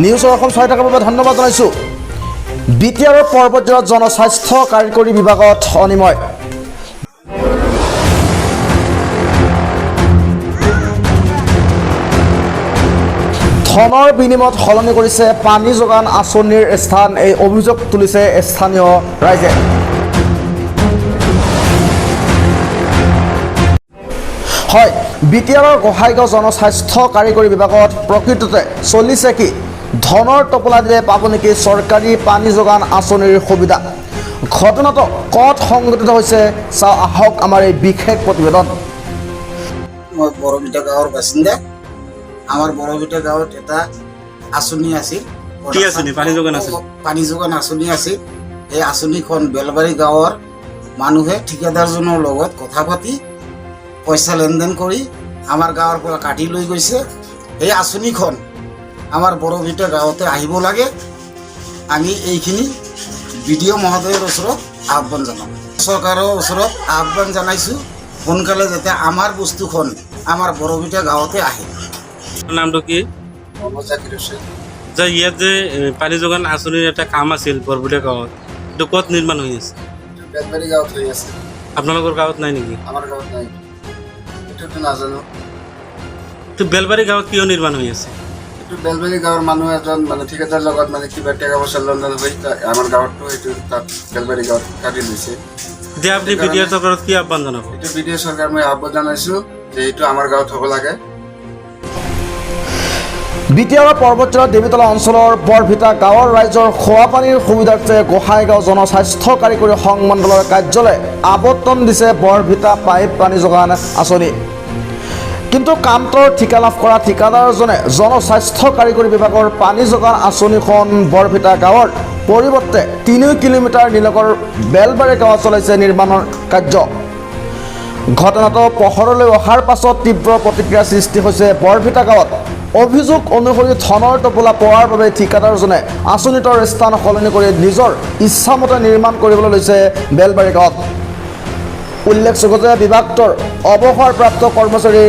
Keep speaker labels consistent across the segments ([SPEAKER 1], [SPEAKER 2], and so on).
[SPEAKER 1] নিউজৰ অসম চাই থকাৰ বাবে ধন্যবাদ জনাইছোঁ। বিটিআৰৰ পৰ্বতঝোৰাত জনস্বাস্থ্য কাৰিকৰী বিভাগত অনিময়। ধনৰ বিনিময়ত সলনি কৰিছে পানী যোগান আঁচনিৰ স্থান, এই অভিযোগ তুলিছে স্থানীয় ৰাইজে। হয়, বিটিআৰৰ গোসাইগাঁও জনস্বাস্থ্য কাৰিকৰী বিভাগত প্ৰকৃততে চলিছে কি? ধনৰ টোপোলা দিলে পাব নেকি চৰকাৰী পানী যোগান আঁচনিৰ সুবিধা? ঘটনাটো ক'ত সংঘটিত হৈছে চাওঁ আহক আমাৰ এই বিশেষ প্ৰতিবেদন।
[SPEAKER 2] মই বৰবিটা গাঁৱৰ বাসিন্দা। আমাৰ বৰবিটা গাঁৱত এটা আঁচনি আছিল।
[SPEAKER 3] কি আঁচনি? পানী যোগান আঁচনি?
[SPEAKER 2] পানী যোগান আঁচনি আছিল। এই আঁচনিখন বেলবাৰী গাঁৱৰ মানুহে ঠিকাদাৰজনৰ লগত কথা পাতি পইচা লেনদেন কৰি আমাৰ গাঁৱৰ পৰা কাটি লৈ গৈছে। এই আঁচনিখন আমাৰ বৰবিটা গাঁৱতে আহিব লাগে। আমি এইখিনি বি ডি অ' মহোদয়ৰ ওচৰত আহ্বান জনাম, চৰকাৰৰ ওচৰত আহ্বান জনাইছোঁ, সোনকালে যাতে আমাৰ বস্তুখন আমাৰ বৰবিটা গাঁৱতে আহে।
[SPEAKER 3] নামটো কি?
[SPEAKER 4] মোহাম্মদ জাকিৰ হোসেন।
[SPEAKER 3] যে ইয়াত যে পানী যোগান আঁচনিৰ এটা কাম আছিল বৰবুটীয়া গাঁৱত, এইটো ক'ত নিৰ্মাণ হৈ আছে?
[SPEAKER 4] এইটো বেলবাৰী গাঁৱত হৈ আছে।
[SPEAKER 3] আপোনালোকৰ গাঁৱত নাই নেকি?
[SPEAKER 4] আমাৰ গাঁৱত নাই, এইটোতো নাজানো।
[SPEAKER 3] এইটো বেলবাৰী গাঁৱত কিয় নিৰ্মাণ হৈ আছে?
[SPEAKER 4] এইটো বেলবাৰী গাঁৱৰ মানুহ এজন মানে ঠিকাদাৰ লগত মানে কিবা টকা পইচা লেনদেন হৈ আমাৰ গাঁৱতটো সেইটো তাত বেলবাৰী গাঁৱত কাটি লৈছে।
[SPEAKER 3] এতিয়া আপুনি বি ডি আৰ চৰকাৰত কি আহ্বান জনাব?
[SPEAKER 4] এইটো বি ডি অ' চৰকাৰ মই আহ্বান জনাইছোঁ যে এইটো আমাৰ গাঁৱত হ'ব লাগে।
[SPEAKER 1] বিটিআৰৰ পৰ্বতঝোৰা দেৱীতলা অঞ্চলৰ বৰভিটা গাঁৱৰ ৰাইজৰ খোৱাপানীৰ সুবিধাৰ্থে গোসাইগাঁও জনস্বাস্থ্য কাৰিকৰী সংমণ্ডলৰ কাৰ্যালয়ে আৱৰ্তন দিছে বৰভিটা পাইপ পানী যোগান আঁচনি। কিন্তু কামটোৰ ঠিকা লাভ কৰা ঠিকাদাৰজনে জনস্বাস্থ্য কাৰিকৰী বিভাগৰ পানী যোগান আঁচনিখন বৰভিটা গাঁৱৰ পৰিৱৰ্তে 3 কিলোমিটাৰ নিলগৰ বেলবাৰী গাঁৱত চলাইছে নিৰ্মাণৰ কাৰ্য। ঘটনাটো পোহৰলৈ অহাৰ পাছত তীব্ৰ প্ৰতিক্ৰিয়াৰ সৃষ্টি হৈছে বৰভিটা গাঁৱত। অভিযোগ অনুসৰি ধনৰ টোপোলা পোৱাৰ বাবে ঠিকাদাৰজনে আঁচনিটোৰ স্থান সলনি কৰি নিজৰ ইচ্ছামতে নিৰ্মাণ কৰিবলৈ লৈছে বেলবাৰী গাঁৱত। উল্লেখযোগ্য যে বিভাগটোৰ অৱসৰপ্ৰাপ্ত কৰ্মচাৰী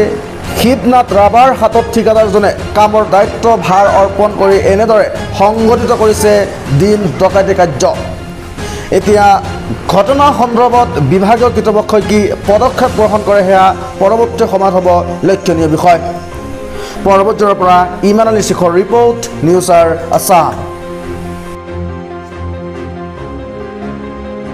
[SPEAKER 1] শিৱনাথ ৰাভাৰ হাতত ঠিকাদাৰজনে কামৰ দায়িত্ব ভাৰ অৰ্পণ কৰি এনেদৰে সংঘটিত কৰিছে দিন ডকাইতি কাৰ্য। এতিয়া ঘটনা সন্দৰ্ভত বিভাগীয় কৰ্তৃপক্ষই কি পদক্ষেপ গ্ৰহণ কৰে সেয়া পৰৱৰ্তী সময়ত হ'ব লক্ষণীয় বিষয়। পৰ্বতঝোৰাৰ পৰা ইমান আলী শিখৰ ৰিপৰ্ট, নিউজ আৰ আছাম।